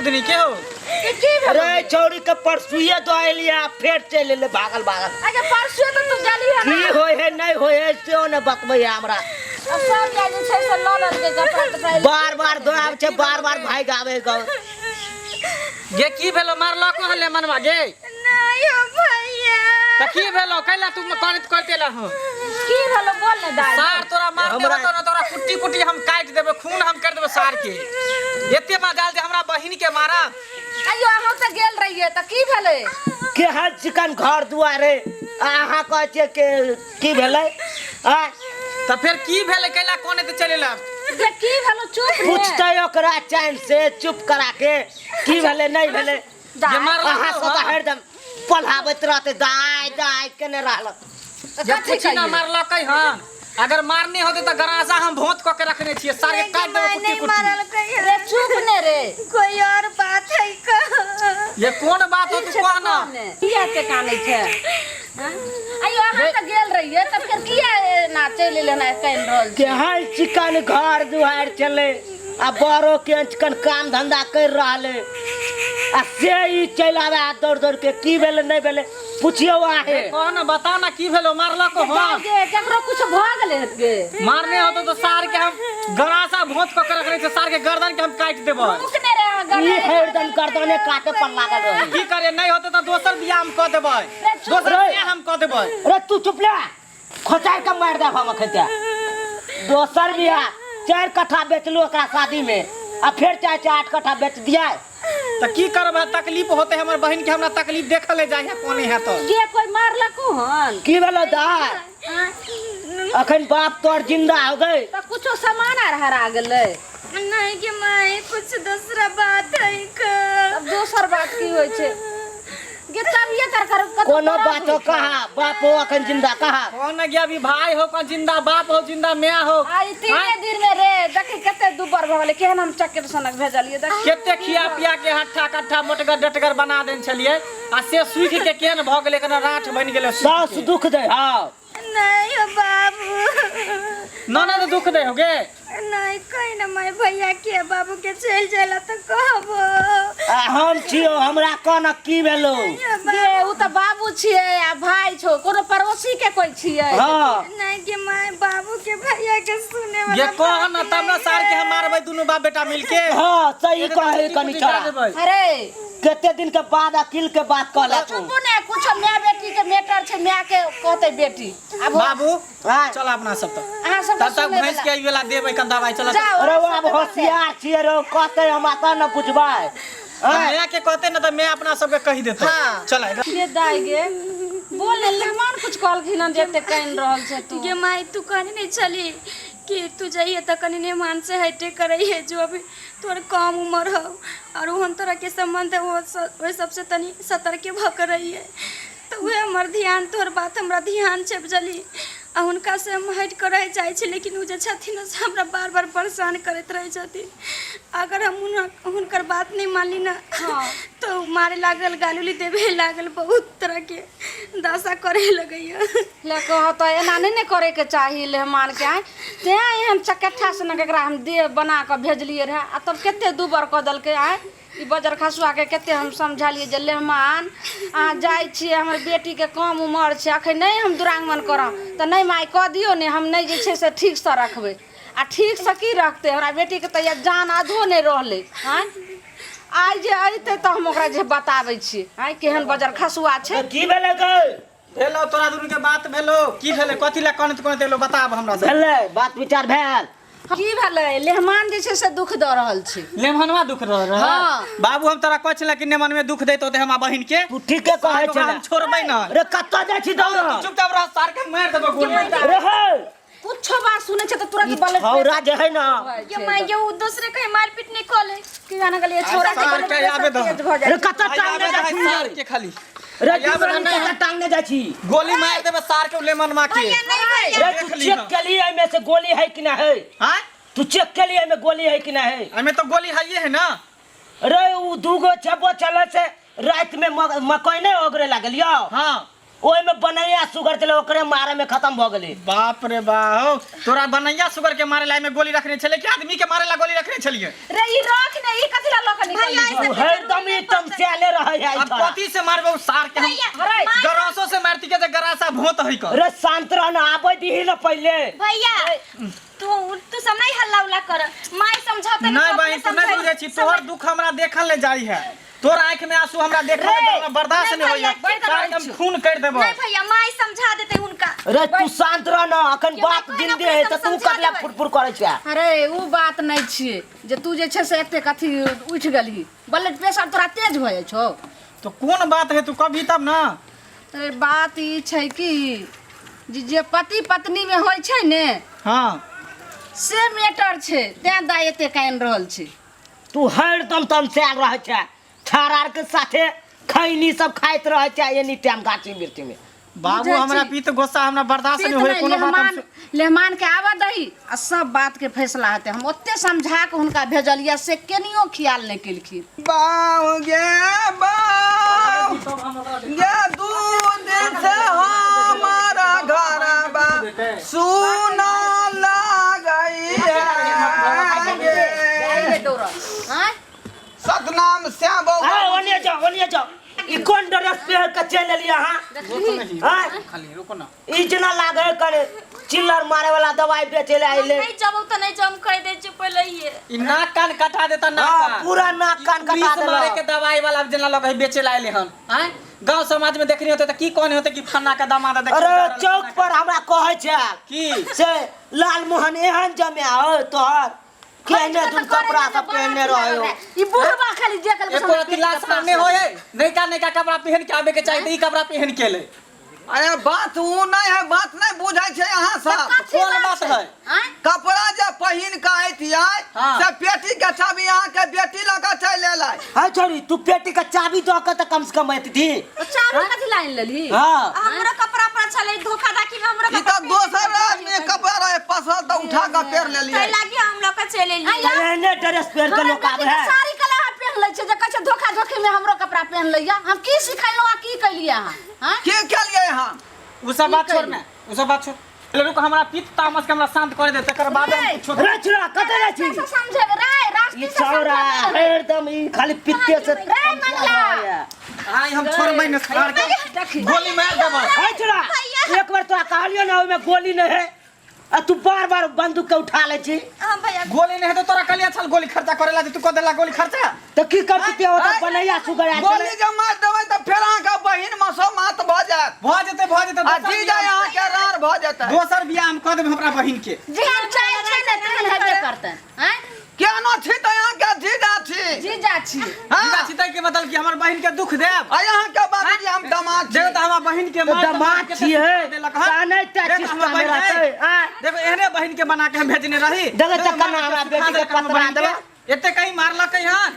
चुदनी के हो के की भेलो रे छौड़ी के परसुए दऽ एलियै आ फेर चलि एलै भागल भागल। अगे परसुए तऽ तू गेली है की ना। होइ है नहि होइ है सेहो नहि बतबै है हमरा। अब सब या जे छै से लऽ लेलकै कपड़ा तपड़ा। बार बार दऽ आबै छै, बार बार भागि आबै है गाँव। गे की भेलो मारलक हले मनवा गे? नहीं हो भैया। त की भेलो कैला तू करैत करते एला हँ? की भेलो बोल ने दाइ। सार तोरा मार देबो हमरा- तो न तोरा कुट्टी कुट्टी हम काटि देबो, खून हम कर देबो सार के। एते मजाल जे हमरा बहिन के मारा। अयो अहाँ तऽ गेल रहियै तऽ की भेलै? केहन चिकन घर दुआर है आ अहाँ कहै छियै के की भेलै? आँय? त फेर की भेलै कैला कोने ते चलि एला? जे की भेलो चुप ने। पूछतै ओकरा चैन से चुप करा के की भेलै नहि भेलै। जे मारलक अहाँ सब तऽ हरदम पढ़ाबैत रहतै दाइ दाइ केने रहलक। जे पूछी ना मारलकै हन। अगर मारने होते तऽ गरासा हम भोत कऽ के रखने छियै, सार के काटि देबै कुट्टी नहीं कुट्टी। मारलकै हन। रे चुप ने रे। कोई और बात है का? ये कोन बात हो तू कह ना। किया एते कानै छै? हँ? अयो अहाँ तऽ गेल रहियै तऽ फेर किया एना चलि एलै एना कानि रहल छी? केहन चिकन घर दुआरि छलै आ बड़ो केहन चिकन काम धंधा करि रहल है आ से ई चलि आबै आ दौड़ दौड़ के की भेलै नहि भेलै पुछियौ अहें। कह ना बता ना की भेलो मारलक हन? गे केकरो कुछ भऽ गेलै हन गे? मारने होतो तो सार के हम गरासा भोत कऽ के रखने छियै, सार के गर्दन के हम काटि देबै। रुक ने रे अहाँ ई गर्दन। हरदम गर्दने काटे पर लागल रहै। की करे नहीं होते तो दोसर बियाह हम कऽ देबै, दोसर रे। बियाह हम कऽ देबै। रे तू चुप ले, खोचार के मारि देब हम अखन ते। दोसर बियाह 4 कट्ठा बेचलू ओकरा शादी में आ फेर चाहे छै 8 कट्ठा बेच दिया। त की करब, तकलीफ होते हमर बहिन के, हमरा तकलीफ देखल जाय है कोने है तो। गे कोई मारलको हन? की भेलो दाय? अखन बाप तोर जिंदा हो गए त कुछो सामान आर हरा गेलै? नहीं के माई कुछ दूसरा बात है का। अब दोसर बात की होइ छै गे? तबियत आर कर कतौ कोनो खराब बात हो होइ छै? कहा बाप हो अखन जिंदा कहा? कौन गया अभी भाई हो कौन जिंदा, बाप हो जिंदा, मैं हो। आई 3 दिन में रे देखी कते दुबर भऽ गेलै, केहन हम चक्कर सनक भेजलियै देखी। कते खिया पिया के हट्ठा कट्ठा मोटगर डटगर बना देने छलियै आ से सूख के केहन भऽ गेलै, केना राठ बनि गेलै। सास दुख दे। हाँ नहीं हो बाबू। ना ना तो दुख दे हो गे। नहीं कहीं ना मैं भैया के बाबू के चल जाइला तो कहबो। आ हम छियो हमरा कोन की भेलो? गे उ त बाबू छियै आ भाई छौ, कोनो पड़ोसी के कोई छियै? हाँ। नहीं के my बाबू के भैया के सुने वाला ये कह ना तब ना सार के हम मारबै दुनू बाप बेटा मिलके। हाँ सही कहे कनी छोरा। अरे कते दिन के बाद अकिल के बात कहला तू। चुप ने कुछ my बेटी के मैटर छै, my के कहते बेटी। अब बाबू हाँ। चल अपना सब तो अहाँ सब तब तक भैंस के वाला देबै कन दवाई चल। जाओ। अरे वो अब होशियार छियै रे, कहते हम आता न बुझबै। मैं के कहते ना तो मैं अपना सबके कहि देते। हाँ। चल। गे दाइ गे बोल ने मेहमान कुछ कहलखिन हन जे एते कानि रहल छै तू? गे माई तू कहने नहीं छली कि तू जाइए त कनी मेहमान से हटे करे है, जो अभी तोर कम उम्र हो और ओहन तरह के संबंध है वो ओहि सबसे तनी सतर्क भऽ के रहिए। तो वह हमर ध्यान तोहर बात हमरा ध्यान छै बुझली, आ हुनका से हम हटि कऽ रहै चाहै छी, लेकिन ओ जे छथिन से हमरा बार बार परेशान करैत रहै छथिन। अगर हम हुनकर बात नहीं मानली ना तो मारे लागल, गाली उली देबे लागल, बहुत तरह के दशा करे लगैया। ले कह तऽ एना नहि ने करैके चाही मेहमान के, आँय तें एहन चकेठा सनक एकरा हम देह बना कऽ भेजलियै रहए आ तब कते दुबर कऽ देलकै। आँय ई बजर खसुआके कते हम समझलियै जे लेहमान अहाँ जाइ छियै, हमर बेटीके कम उमर छै, अखन नहि हम दुरागमन करब तऽ नहि माय कऽ दियौ ने, हम नहि जे छै से ठीकसँ रखबै। आ ठीकसँ की रखतै, हमरा बेटीके तऽ जान आधो नहि रहलै। आँय आइ जे अयतै तऽ हम ओकरा जे बताबै छियै आँय केहन बजर खसुआ छै। की भेलै गै? भेलो तोरा दुनू के बात भेलो, की भेलै कथी लए कानैत कानैत एलो बताब हमरा सब। भेलै बात विचार भेल। की भेलै लेहमान जे छै से दुख दऽ रहल छै। लेमहनवा दुख रहल रहै? हाँ। बाबू हम तोरा कहै छलै कि नेमन में दुख दैत होते हमरा बहिन के। तू ठीके कहै सार के छलै। हम छोड़बै ना। रे कतऽ जाइ छी दौड़? चुपचाप रह, सार के मारि देबो गोली। रे हे कुछो बात सुनै छै तऽ तुरंत ई बलैत छौड़ा जे है ना। ये माय ये उ दूसरे कहीं मारपीट नहीं कऽ ले। की जाने गेलियै छौड़ा के सार के बलैत आबे दह। तेज भऽ जाइ रे छै। कतऽ टांगने जाइ छी? सार के खाली। रे आबे दूसरा दह, कतऽ टांगने जाइ छी? गोली मारि देबै सार के लेमन मा के। रे तू देख ली चेक ना। के लिए एहिमे से गोली है कि ना है? हाँ? तू चेक के लिए एहिमे गोली है कि ना है? एहिमे तो गोली है है ना। रे उ दूगो छबो चले से रात में मकई नहीं ओगरे लागल यौ। हाँ। ओहिमे बनैया सुगर छलै, ओकरे मारे में खत्म भऽ गेलै। बाप रे बा, हौ तोरा बनैया सुगर के मारे ला एमे गोली रखने छले कि आदमी के मारे ला गोली रखने छलिए? रे ई रख ने, ई कथी ला लऽ के निकलली? भैया, तू हरदम ई तमस्याले रहै है। अब कथी से मारबे उ सार के हम? अरे गरासो से मारती के जे गरासा भोत है क। रे शांत रह ना, आबै दीही ना पहिले। भैया तू तू सब नहीं हल्ला उल्ला कर, माय समझौता। नहीं बहिन, तू नहीं बुझै छी, तोहर दुख हमरा देखल नहीं जाई है, तोर आंख में आंसू हमरा देखल नहीं जाई, हमरा बर्दाश्त नहीं होई है, सार के हम खून कर देबो। नहीं भैया, माय समझा देते हुनका। रे तू शांत रह ना, अखन बाप नहीं, जिंदे है तऽ तू समझा कतला देबै। फुटफुट करै छै? अरे उ बात नहीं छियै जे तू जे छै से एतेक अथी उठि गेलही, ब्लड प्रेशर तोरा तेज भऽ जाइ छौ। तो कोन बात है, तू कभी तब ना। अरे बात ई छै कि जे जे पति पत्नी में होइ छै ने, हाँ, से मैटर छै, तें दाइ एते कानि रहल छै। तू हरदम तमसायल रहै छै, छाड़ आर के साथे खैनी सब खाइत रहै छै एनी टाइम गाछी बिरछी में। बाबू, बुझै हमरा छी। पीत गुस्सा हमरा बर्दाश्त पीत नहीं होय नहि, कोनो बात हम। लेहमान लेहमान के आबऽ दही आ सब बात के फैसला हेतै। हम ओते समझा के हुनका भेजलियै से केनियो ख्याल नहि केलखिन। बाऊ गे बाऊ गे, दूध से हमारा घरबा सुना लगई है गे। आँय? सतनाम श्याम बाऊ। अरे ओनिए जाओ, ओनिए जाओ, ई कोन ड्रेस पहिर के चलि एलियै अहाँ? आँय? खाली रुको ना। ई जेना लागे करे चिल्लर मारे वाला दवाई बेचे ले आइले। नहीं जब तो नहीं जम कह दे छी पहले ही। ई नाक कान कटा देता, नाक हाँ, कान। पूरा नाक कान कटा विष मारे देलक। के दवाई वाला जेना लगे है बेचे लायले हन। आँय, गांव समाज में देखनी होते त की कहने होते कि फन्ना के दामाद देख। अरे चौक पर हमरा कहै छै की से लालमोहन एहन जम्या हो तोहर, केहने तुम कपड़ा सब पहनने रहे हो। ई बुढ़वा खाली जे कल एको रति लाज शरम नहीं होय है? नैका नैका कपड़ा पहन के आबे के चाही त ई कपड़ा पहन के ले। अरे बात ऊ नहीं है, बात नहीं बुझै छै अहाँ सब। कोन बात है? कपड़ा जे पहिन के ऐतियै, हाँ। से पेटी के चाबी अहाँ के बेटी लऽ के चलि एलै। है छोरी, तू पेटी के चाबी दऽ के तऽ कम से कम ऐतती। चाबी कथी लाइन लेलही? हाँ। हमरो कपड़ा पर छले धोखा दाखी में हमरो ई तऽ दोसर आदमी के कपड़ा रहे पसरल तऽ उठा के पेर लेलियै। तै लागी हम लोग के चले एलियै। एहने ड्रेस पहिर के लोक आबै है। साड़ी कला अहाँ पहिन लै छै जे कहै छै धोखा धोखी में हमरो कपड़ा पहिन लैया। हम की सिखेलहुँ आ की केलियै अहाँ? आँय? की केलियै हम? उ सब बात छोड़ ने, उ सब बात छोड़। ले रुक, हमरा पित्त तामस के हमरा शांत कर दे, तकर बाद हम कुछो। रे छोरा, कतऽ जाइ छी? रास्ते से समझेबै रे, रास्ते ई से छौरा समझेबै। हरदम ई खाली पित्ते से रे मनिया। आइ हम छोड़बै ने सार के, देखी। गोली मार देबै। है छोरा, एक बार तोरा कहलियो ना ओहिमे गोली नहि है आ तू बार बार बंदूक के उठा लै छी। हाँ भैया। गोली नहीं है तो तोरा कहलिए छल गोली खर्चा करेला, जे तू कह देला गोली खर्चा। तऽ की करती ओतऽ बनैया सुगर आयल गोली छलै। जे मारि देबै तऽ फेर अहाँके बहिन मसोमात भऽ जायत। भऽ जेतै, भऽ जेतै। आ दोसर जीजा बियाह, अहाँके रार भऽ जेतै। दोसर बियाह हम कऽ देबै अपना बहिन के। जेहन चाहे छै ने तेहन हेबे करतै। आँय? केहनो छी तऽ अहाँके जीजा छी। जीजा छी। हाँ। जीजा छी तै के मतलब कि हमर बहिन के दुख देब? आ अहाँके बाबूजी हम दामाद छी। देखो तऽ हमरा बहिन के तऽ मार दामाद छियै, देलक हन। तऽ नहि तऽ देखो चिस्ता हमर मे बहिन रहतै, है। आँय? देखो एहने बहिन के बना के हम भेजने रही। देखो तऽ देखो केना मार के हमरा सुखा बेटी के देलक हमर पतरा बहिन के। देलक। एते कहीं मारलकै हन।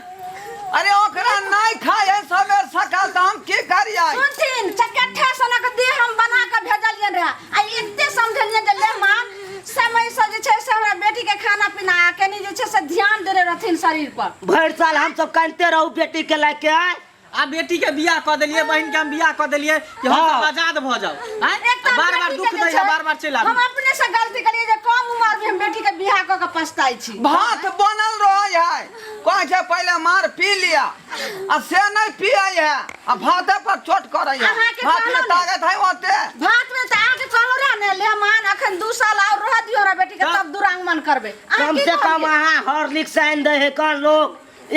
अरे ओकरा नहीं खाए है सवेर सकाल तऽ हम की करियै? सुनथिन, चकट्ठा सनक देह हम बना के भेजलियन रहे आ एते समझलियन जे ले माँ, समय से जे छै से हमरा बेटी के खाना पीना आ कनी जे छै से ध्यान देने रहथिन शरीर पर। भरि साल हमसब कानिते रहू बेटी के लए के आय। आ बेटी के बियाह कऽ देलियै, बहिन के हम बियाह कऽ देलियै कि हम हाँ। सब आजाद भऽ जाउ। आँय? एकटा बार बार बेटी दुख के जे दै है, छै, बार बार चलि हम आबी। अपने से गलती करियै जे कम उम्र में हम बेटी के बियाह कऽ के पछताइ छी। भात बनल रहै है, कहै छै पहिले मार पी लिया, आ से नहीं पियै है आ भाते पर चोट करै है। अहाँके भात में कहलहुँ ने। ताकत है ओते। भात में तऽ अहाँके कहलहुँ रहे ने लेहमान अखन 2 साल और रह दियौ हमरा बेटी के, तब दुरागमन करबै। अहाँ कम की से कम कहलियै? अहाँ हॉर्लिक्स आनि दै है, कन लोग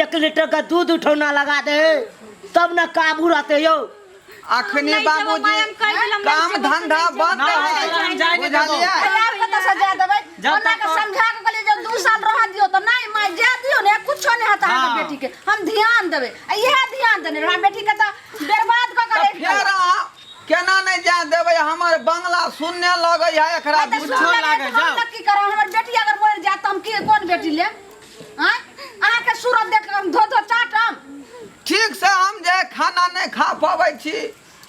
1 लीटर के दूध उठौना लगा दे है, तब न काबू रहते यौ। अखनी नहीं जब बाबूजी मायम कहि देलम, नहीं काम जब धंधा बंद नहीं, है, हम जाय नहीं देबो। बुझलियै? आब कतऽ से जाय देबै? जब ओना तक के समझा के कहलियै जे 2 साल रह दियौ तऽ नहि माय, जाय दियौ ने, कुछो नहि हेतै अहाँके हाँ। बेटी के, हम ध्यान देबै। आ इएह ध्यान देने रहै, बेटी के तऽ बर्बाद कऽ के तऽ राखि फेर देलक। अहाँ केना नहि जाय देबै? हमर बंगला सुनने लगै है एकरा। आ तऽ बुझा सुन बुझो लेबै लागै, तऽ हम जाउ। ने की करब? हमर बेटी अगर मरि जायत तऽ हम की कोन बेटी लेब? आँय, अहाँके सूरत देख कऽ हम धो धो चाटम? ठीक से हम जे खाना नहि खा पबै छी,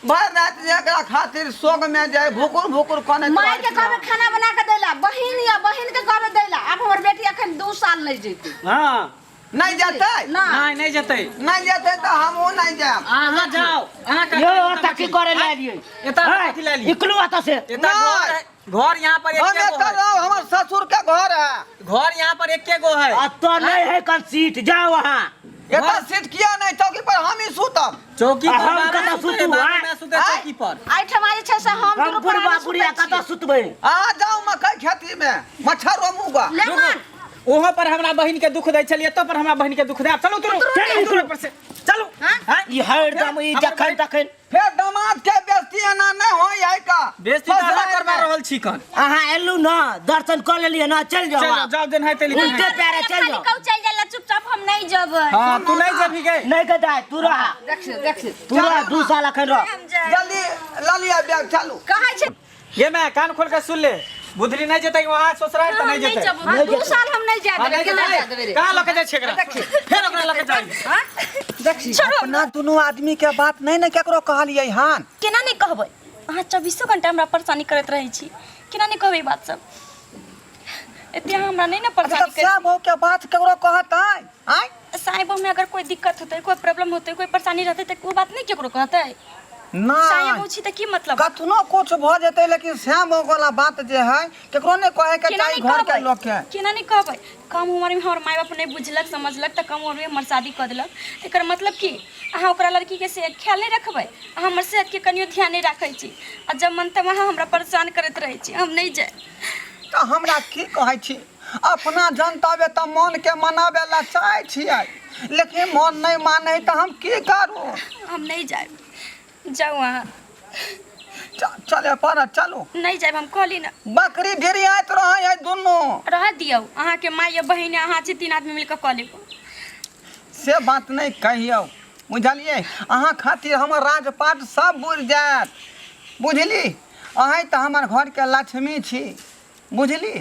भरि राति जे एकरा खातिर शोक में जे भुकुर भुकुर कनैत माय रहै के छी। कहबै खाना बना के दैला, बहिन या बहिन के कहबै दैला। आब हमर बेटी अखन 2 साल नहि जेतै। हाँ। नहीं जेतै? नहीं, नहीं जेतै। नहीं जेतै तऽ हमहूँ नहीं जायब। अहाँ जाओ, अहाँ का यो ओतऽ की करे ले एलियै? एतऽ कथी ले एलियै? निकलू ओतऽ से। एतऽ नहीं। घर है, घर यहाँ पर हम एके गो एतऽ है। रहब, हमर ससुर के घर है। घर यहाँ पर एके गो है। एतऽ नहीं है कन सीट, जाओ वहाँ। एतऽ सीट किया नहीं? चौकी पर हम ही सुतब। चौकी पर हम बाबा कतऽ सुतै, सुतू, बाबा आँय? मैं सुतै आँय? चौकी पर। एहिठमा जे छै से हम हम दुनू बुढ़बा प्राणी बुढ़िया सुतै कतऽ छियै। सुतबै? अहाँ जाउ मकई खेती में, मच्छर रोमूगा। लेमन वहाँ पर हमरा बहिन के दुख दै छलियै, एतऽ पर हमरा बहिन के दुख दे। चलू तुरू, चलू, चलू पर से चलू। हाँ? ई हरदम ई हमर जखन बहिन- तखन फेर दामाद के बेइज्जती एना नहीं होई है का। बेइज्जती तऽ अहाँ ससुराल करवा में। रहल छी कन। अहाँ एलू न, दर्शन कऽ लेलियै न, चलि जाउ चल आब। जाओ, जेन है तेली। उल्टे पैरे चलि खाली जाउ। कहू चलि जाला चुपचाप, हम नहीं जेबै। हाँ, तू नहीं जेबही गे। नहीं के दाय, तू रह। देखियौ देखियौ। तू रह, 2 साल अखन रह। हम जायब। जल्दी लऽ लिअ बैग, चलू। कहै छै ये मैं कान खोल के सुन ले, बुधली नहीं जेतै वहाँ ससुराल तऽ नहीं हम नहीं जेतै। जेबै। हाँ, 2 साल हम नहीं जाय हाँ, देबै। नहीं केना जेतै। जाय देबै रे? कहाँ लऽ के जाइ छै एकरा? फेर ओकरा लऽ के जाइ। देखी। अपना दुनू आदमी के बात नहीं ने केकरो कहलियै हन। केना नहीं कहबै? अहाँ 24 घंटा हमरा परेशानी करैत रहै छी, केना नहीं कहबै ई बात सब? एते अहाँ हमरा नहीं ने परेशानी तब साहब बहू के बात केकरो कहतै? आँय? साहेब में अगर कोई दिक्कत होतै, कोई प्रॉब्लम होतै, कोई परेशानी रहतै तऽ ओ बात नहीं केकरो कहतै? साहेब नहीं छी तऽ की मतलब? कतनो कुछ भऽ जेतै लेकिन श्याम बहू वाला बात जे है केकरो नहीं कहे के केना चाही नहीं घर के कहबै? लोग के। केना नहीं कहबै? कम उम्र में हमर माय बाप नहीं बुझलक समझलक तऽ कम उम्र में हमर शादी कऽ देलक, एकर मतलब की अहाँ ओकरा लड़की के से ख्याल नहीं रखबै? अहाँ हमर सेहत के कनियो ध्यान नहीं राखै छी आ जब मन तब अहाँ हमरा परेशान करैत रहै छी। हम नहीं जायब। तऽ हमरा की कहै छी, अपना जनतबे तऽ मन के मनाबे ला चाहै छियै, लेकिन मन नहीं मानै तऽ हम की करू? हम नहीं जायब, जाउ अहाँ। चले पड़त, चलू। नहीं जायब, हम कहली ना। बकरी ढेरियाइत रहै है दुनू। रह दियौ, अहाँके माय या बहिन अहाँ छी, 3 आदमी मिलकऽ कऽ लेब। से बात नहीं कहियौ, बुझलियै? अहाँ खातिर हमर राजपाट सब बुड़ि जायत, बुझली? अहीं तऽ हमर घरके लक्ष्मी छी, बुझली?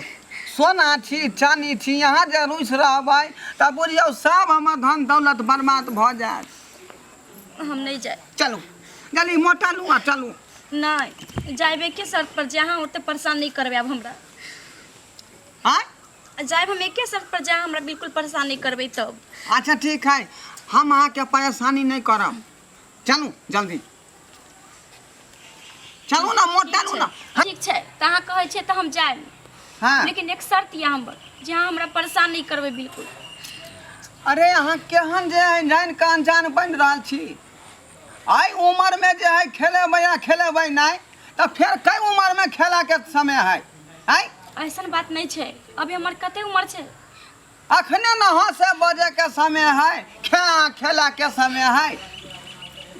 सोना छी, चानी छी। अहाँ जे रुसि रहबै तऽ बुझियौ सब हमर धन दौलत बर्बाद भऽ जायत। हम नहीं जायब। चलू जल्दी, मोटा लू आ चलू। नहीं जायब एके शर्त पर, जे अहाँ ओते परेशान नहीं करबै आब हमरा। आँय? जायब हम एके शर्त पर, जे अहाँ हमरा बिल्कुल परेशान नहीं करबै तब। अच्छा ठीक है, हम अहाँके परेशानी नहीं करब, चलू जल्दी चलू ना, मोटा लू ना। ठीक छै तऽ अहाँ कहै छियै तऽ हम जायब। हाँ। लेकिन एक शर्त यऽ हमर, जे अहाँ हमरा परेशान नहीं करबै बिल्कुल। अरे अहाँ केहन जे है जान के अनजान बनि रहल छी। आइ उम्र में जे है खेलेबै आ खेलेबै नहीं तऽ फेर कै उम्र में खेला के समय है? आइ ऐसन बात नहीं छै, अभी हमर कते उम्र छै? अखने न हंसे बजे के समय है, खेला के समय है।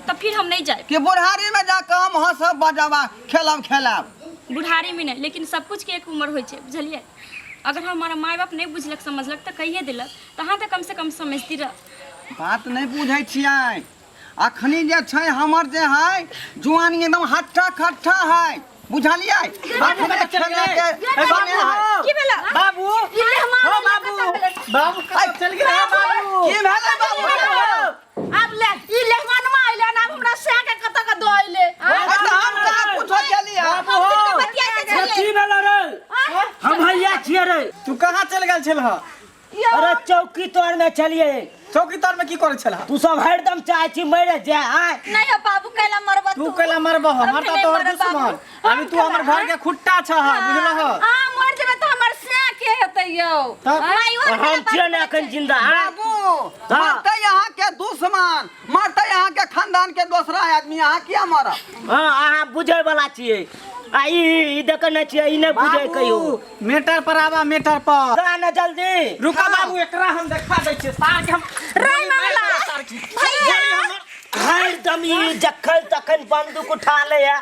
तऽ फिर हम नहीं जायब। कि बुढ़ारी में जाके हम हंसब बजबा खेलब खेलब? बुढ़ारी में नहीं, लेकिन सब कुछ के एक उम्र होइ छै, बुझलियै? अगर हमारा माय बाप नहीं बुझलक समझलक तऽ कहिए देलक, तऽ अहाँ तऽ कम से कम समझती रह। बात नहीं बुझै छियै, अखनी जे छै हमर जे है जुआनी एकदम हट्टा खट्टा है, बुझलियै? अखने खेले के समय है। की भेला बाबू? ई मेहमान हो एलै, बाबू, कतऽ गेलै? बाबू कतऽ चलि गेलै बाबू? की भेलै बाबू? आब ले ई मेहमानमा अइलै, आब हमरा सैं के कतऽ के दऽ अइलै? अरे तऽ हम कहाँ कुछो केलियै? बाबू हो। बतियाइते छलियै। की भेलो रे? हम हैया छियै रे। तू कहाँ चलि गेल छलह? अरे चौकी तोर में छलियै। चौकी तर में की करै छलह? तू सब हरदम चाहै छी मरे जाय। आँय? नहीं हो बाबू, कैला मरब तू कैला मरबह? हम मरता नहीं तोहर मरब दुश्मन। बाबू। अभी तू हमर घर के खुट्टा छह, बुझलह? अहाँ मरि जेबै तऽ हमर सैं के हेतै यौ? तब? माय, ओहन हम कैला छियै बात ने करै अखन छै? जिंदा। आँय? बाबू हाँ। मरतै अहाँ के दुश्मन, मरतै अहाँ के खानदान के दोसरा आदमी, अहाँ किया मरब? हाँ, अहाँ बुझै वाला छियै। आ ई देखै नहि छियै, ई नहि बुझै कहियो। मेटर पर आबा, मेटर पर जा ने जल्दी। रुका बाबू, एकरा हम देखा दै छियै सार के हम। रे मंगला। सार के। हरदम ई जखन तखन बंदूक उठा ले है।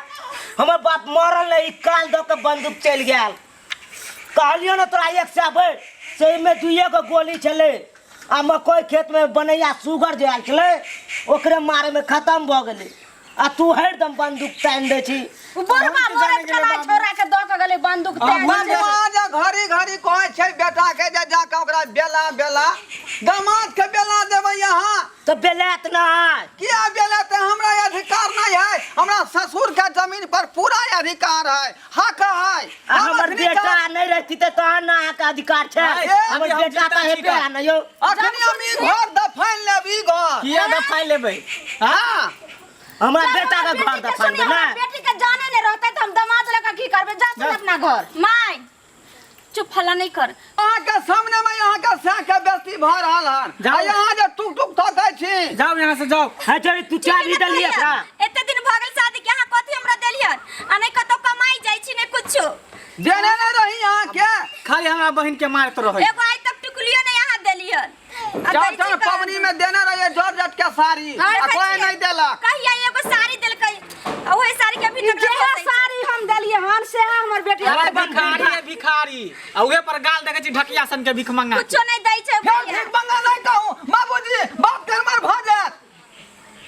हमर बाप मरल नहीं, ई काल दऽ के बंदूक चलि गेल। कहलियो ने तोरा एक सए बैठ, से में 2 गो गोली छलै आ मकई खेत में बनैया सुगर जे आयल छलै ओकरे मारे में खत्म भऽ गेलै, आ तू हरदम बंदूक तानि दै छी। उ बुढ़बा मरैत कला छोरा के दऽ के गेलै बंदूक तानि। बबुआ जे घड़ी घड़ी कहै छै बेटा के जे जाके ओकरा बेला बेला, दामाद के बेला देबै अहाँ? तऽ बेलैत नहि। किया बेलैत? हमरा अधिकार नहीं है, हमरा ससुर के जमीन पर पूरा अधिकार है, हक है। आ हम हमर अखनी बेटा नहि रहती तऽ तहन ने अहाँके अधिकार छै। ए, हमर हम बेटा जिंदा तऽ छी हेबे का? है ने यौ। अखनी हम ई घर दफाइन लेब, ई घर। किया दफाइ लेबै? हाँ। हमरा जब बेटा हमर के घर बेटी के दफाइन सुनिए, देबै। हमर बेटी के जाने नहीं रहते तो हम दामाद लगा की करबे? जा तू अपना घर। माय, चुप, हल्ला नहीं कर। अहाँके सामने में अहाँके सैं के बेस्ती भऽ रहल हन। जाउ। आ यहाँ जे टुक टुक तकै छी। जाओ यहाँ से, जाओ। है चोरी, तू चाबी देलियै एकरा? एते दिन भऽ गेल शादी के, अहाँ कथी हमरा देलियन? आ नहि कतौ कमाई जाइ छी, नहि कुछो। देने नहि रही अहाँके। खाली हमरा बहिन के मारत रहै। एगो आइ तक टिकुलियो नहीं अहाँ देलियन। आ जाउ दै छी चल पबनी में देने रहिए जर जट के साड़ी, और आ कोई कहिया? नहीं देलक। कहिया एगो साड़ी देलकै? आ ओहे साड़ी के अभी तक जे रखल छै। साड़ी हम देलियै हन से हमर बेटी अरे भिखारी है भिखारी, आ उहे पर गाल देखै छी ढकिया सन के, भीख मंगा के। कुछो नहीं दै छै फेर भैया। भीख मंगा नहीं कहूँ बाबूजी, बाप के हमर भऽ जायत।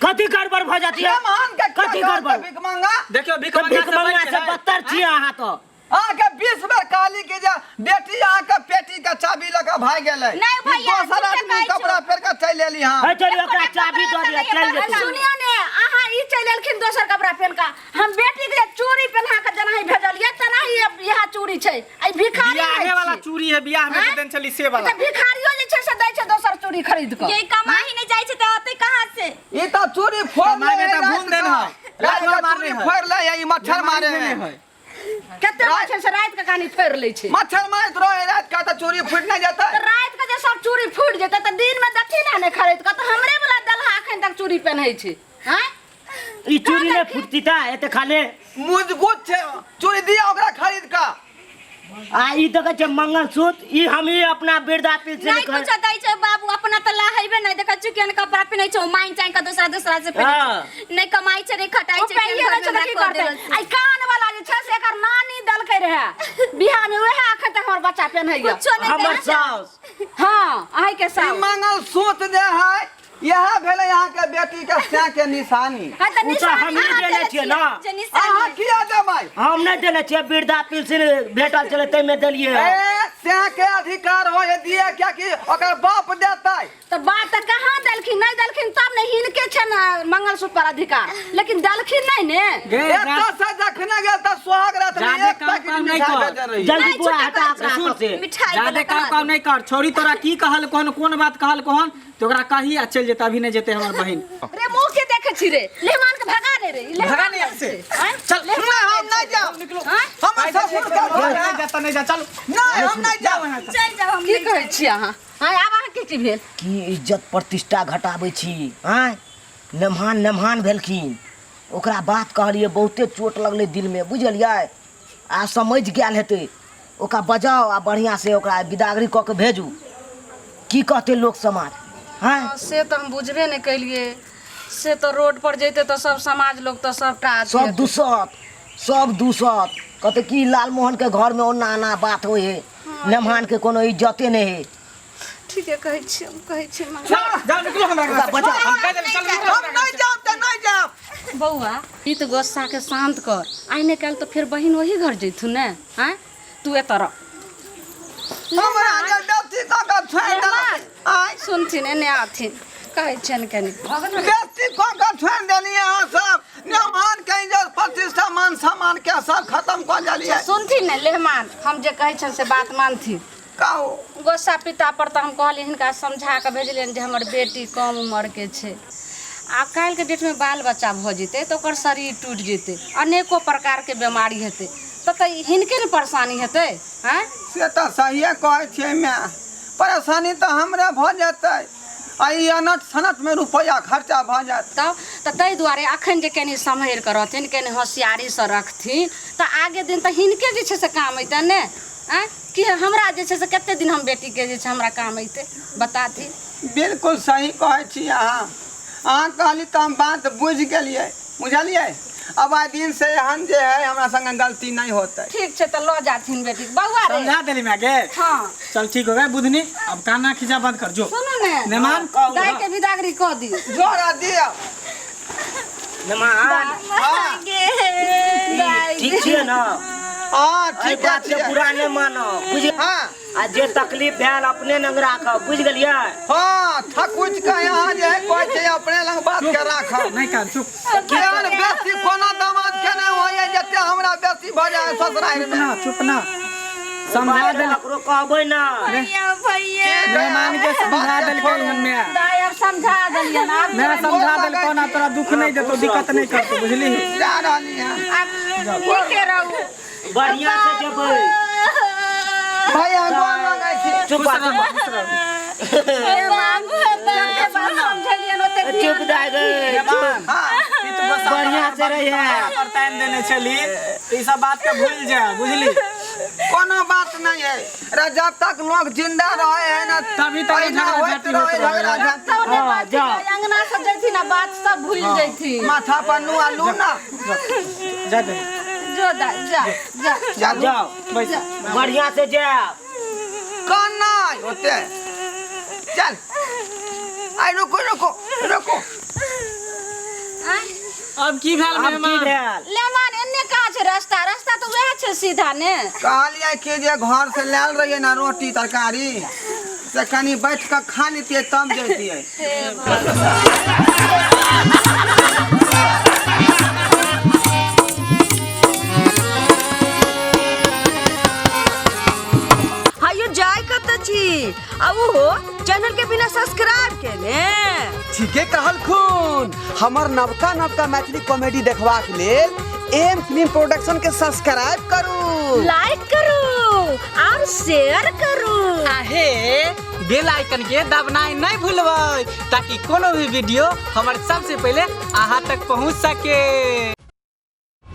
कथी गड़बड़ भऽ जाती है? महान के कथी गड़बड़? भीख मंगा। देखियो, भीख तऽ मंगा भीख से मंगा बच से है। बदतर छी अहाँ तऽ। अहाँके 20 बेर कहली कि जे बेटी अहाँके पेटी के चाबी लऽ के भागि गेलै। नहि भैया, ई दोसर झूठे आदमी कहै छौ। कपड़ा पहिर के चलि एली हँ। है चोरी, ओकरा चाबी दऽ दिअ, चलि जेतै। सुनियो ने, अहाँ ई चलि एलखिन दोसर कपड़ा पहिन कऽ, हम बेटी के चूड़ी पहिना कऽ जेनाही भेजलियै तेनाही इएह चूड़ी छै। आ ई भिखारी बियाहे रहै वाला छी। चूड़ी है, बियाह में जे आँय? देन छली से ई वाला। तऽ भिखारियो जे छै से दै छै दोसर चूड़ी खरीद कऽ। ये कमाई नहीं जाइ छै तऽ अतै कहाँ से? ई तऽ चूड़ी फोड़ कमाइ ले मे तऽ घूम देन है। राति रात के मारने चूड़ी है। फोड़ ले है, ई मच्छर मारे बीमारी है। भेले है। कते होइ छै से राति के कहानी फोड़ि लै छै। मच्छर मारैत रहे राति के तऽ चूड़ी फूटि नहि जेतै? तऽ राति के जे सब चूड़ी फूटि जेतै तऽ दिन में देथिन ने नहि खरीद कऽ? तऽ हमरे वाला दलहा अखन तक चूड़ी पहिनै छै। आँय? ई चूड़ी नहि फूटती तऽ एते खाले मजबूत छै चूड़ी, दिया ओकरा खरीद कऽ। आ ई देखै छै मंगलसूत्र, ई हमही अपना वृद्धा पेंशन नहीं कुछो दै छै बाबू, अपना तऽ लाहेबे नहीं। देखै छी केहन कपड़ा पहिनै छै, माइन चाइन के दोसरा दोसरा से पहिनै छै। नहि कमाइ छै, नहि खटाइ ओ छै। पहिने केहन छै घर तऽ में की हमरा कऽ करतै? देलक। आ ई कान वाला जे छै से एकर नानी देलकै रहए बियाह में, उएह अखन तक हमर बच्चा पहिनैया। कुछो नहीं हमर दै छै। साउस। हँ, अहींके ई साउस। मंगलसूत्र जे है, इएह भेलै अहाँके बेटी के सैं के निशानी। हँ तऽ ओ तऽ निशानी हमही अहाँ देने देने छियै ने। जे निशानी। अहाँ किया देबै? हम नहि देने छियै, वृद्धा पेंशन भेटल छलै ताहिमे देलियै। ए, सैं के अधिकार हो दिए, कियाकि ओकर बाप देतै। तऽ बाप तऽ कहाँ देलखिन? नहि देलखिन तब ने हिनके छै ने मंगलसूत्र पर अधिकार, लेकिन देलखिन नहि ने। गे एतऽ से जखने गेल तऽ सोहाग रात में जादे एक काम पैकेट काम नहि मिठाई कर। भेजने रही। जल्दी नहि, पूरा छुट्टा हटा कर। ओकरा हाथ से। मिठाई जादे वाला काम कहाँ? काम नहीं कर। छोरी तोरा की कहल कोन कोन बात कहल कोन तो ओकरा कही आ चलि जेतै, अभी नहि जेतै हमर बहिन। रे, मुँह के देखै छी रे? लेहमान के भगा दे रे, ई लेहमान भगा नहीं यहाँ से। आँय? चल। नहि, हम नहि जायब। निकलो। आँय? हमर ससुर के घर नहीं है। जाता, नहीं जा, चल। नहि, हम नहि जायब। चलि जाउ, हम की नहि कहै छी अहाँ? आँय, आब अहाँ की की भेल? की इज्जत प्रतिष्ठा घटाबै छी? आँय, नमहान नमहान भेलखिन, ओकरा बात कहलियै, बहुते चोट लगलै दिलमे, बुझलियै? आ समझि गेल हेतै। ओकरा बजाउ आ बढ़िआँसँ ओकरा बिदागरी कऽ के भेजू। की कहतै लोक समाज? आँय? से तऽ हम बुझबे नहि केलियै। से तऽ रोड पर जैते तऽ सब समाज लोक तऽ सबटा अथी सब हेतै। दूसत, सब दूसत, कहतै कि लालमोहनके घरमे ओना एना बात होइ हइ, नमहानके कोनो इज्जते नहि हइ। ठीके कहै छी, हम कहै छी माँ। चल, जाओ, निकलो हमरा घर से। बचा। हम कह देली, चल निकलो। हम नहि जायब तऽ नहि जायब। बौआ, ई तऽ गुस्साके शान्त कर। आइ ने काल्हि तऽ फेर बहिन ओही घर जैथुन ने। आँय, तू एतऽ रह। हमरा जे बेटी कऽ के छोड़ि देलक। आँय? सुनथिन, एने आथिन, कहै छियनि कनि। बेटी कऽ के छोड़ि देलियै अहाँ सब, मेहमान के इज्जत प्रतिष्ठा मान सम्मान के सब खत्म कऽ देलियै। सुनथिन ने लेहमान, हम जे कहै छियनि से बात मानथिन। कहू। गोस्सा पिता पर तऽ हम कहलियै, हिनका समझा कऽ भेजलियनि जे हमर बेटी कम उमरके छै आ काल्हिके डेटमे बाल बच्चा भऽ जेतै तऽ ओकर शरीर टूटि जेतै, अनेको प्रकारके बेमारी हेतै, तऽ हिनके ने परेशानी हेतै। आँय? से तऽ सहिए कहै छियै माय, परेशानी तऽ हमरे भऽ जेतै आ ई अनट सनटमे रुपैआ खर्चा भऽ जायत। तब तऽ ताहि दुआरे अखन जे कनि सम्हरि कऽ रहथिन, कनि होशियारीसँ रखथिन तऽ आगे दिन तऽ हिनके जे छै से काम अयतनि ने। आँय, कि हमरा जे छै से कते दिन हम बेटीके जे छै हमरा काम अयतै, बताथिन। बिल्कुल सही कहै छी अहाँ। अहाँ कहली तऽ हम बात बुझि गेलियै, बुझलियै? अब आइ दिन से एहन जे है हमरा संगे गलती नहि होतै। ठीक छै, तऽ लऽ जाथिन बेटी। बौआ रे, समझा देली मैं गे। हँ। चल, ठीक हो गया बुधनी, अब काना खींचा बंद कर जो। सुनू ने, नेमान। दाइ के बिदागरी कऽ दियौ। जोड़ा दिअ। नमहान। हँ। दाइ। ठीक छियै ने? हँ, एहि ठीक बात के छियै। बुरा नहि मानब, बुझ। हँ। आ जे तकलीफ भेल अपने नंग राखब बुझि गेलियै हाँ थकुच के यहाँ जे है कहै छै अपने लग बात के राखब नहीं कान चुप केहन बेसी कोनो दामाद के नहि होइए जते हमरा बेसी भऽ जाए ससुरारि में ना चुप ना समझा देल ककरो कहबै ना भैया भैया मेहमान के समझा देलकै हन मैं दाइ आब समझा देलियन आब मैं समझा देलको ना तोरा दुख नहीं देतो दिक्कत नहीं करतो बुझली जा रहली हैं आब नीके रहू बढ़िया से जेबै भैया गोर लगै छी चुप आ, चुप आ। मेहमान जते बात समझेलियन ओते चुप दाइ गै चुप। हाँ बढ़िया से रहिहे। पर टाइम देने छली तऽ ई सब बात के भूल जा बुझली कोनो बात नहीं है रे जब तक लोग जिंदा रहे है ना तभी तक अहिना झगड़ा होइत झाँटी रहे होइत रहे। झगड़ा झाँटी। तब ने हाँ, बात जाओ। अंगना से जैथिन आ बात सब भूल जैथिन माथा पर नुआ लू ना जा दे जो दाइ जा जा जा जाओ बैस बढ़िया से जायब कान नहीं होते चल आई रुको रुको रुको आँय? अब की भेल आब की मेहमान भेल लेमान एन्ने कहाँ छै रास्ता रास्ता तऽ उएह छै सीधा ने कहलियै कि जे घर से लायल रहियै ना रोटी तरकारी से कनी बैठ कऽ खा लेतियै तब जैतियै हायो जाय कत छी आ उहो चैनल के बिना सब्सक्राइब केने ठीके कहलखुन हमर नवका नवका मैथिली कॉमेडी देखबाक लेल एम फिल्म प्रोडक्शन के सब्सक्राइब करू लाइक करू और शेयर करू आहे बेल आइकन के दबनाइ नहीं भूलबै ताकि कोनो भी वीडियो हमर सबसे पहले अहाँ तक पहुँच सके।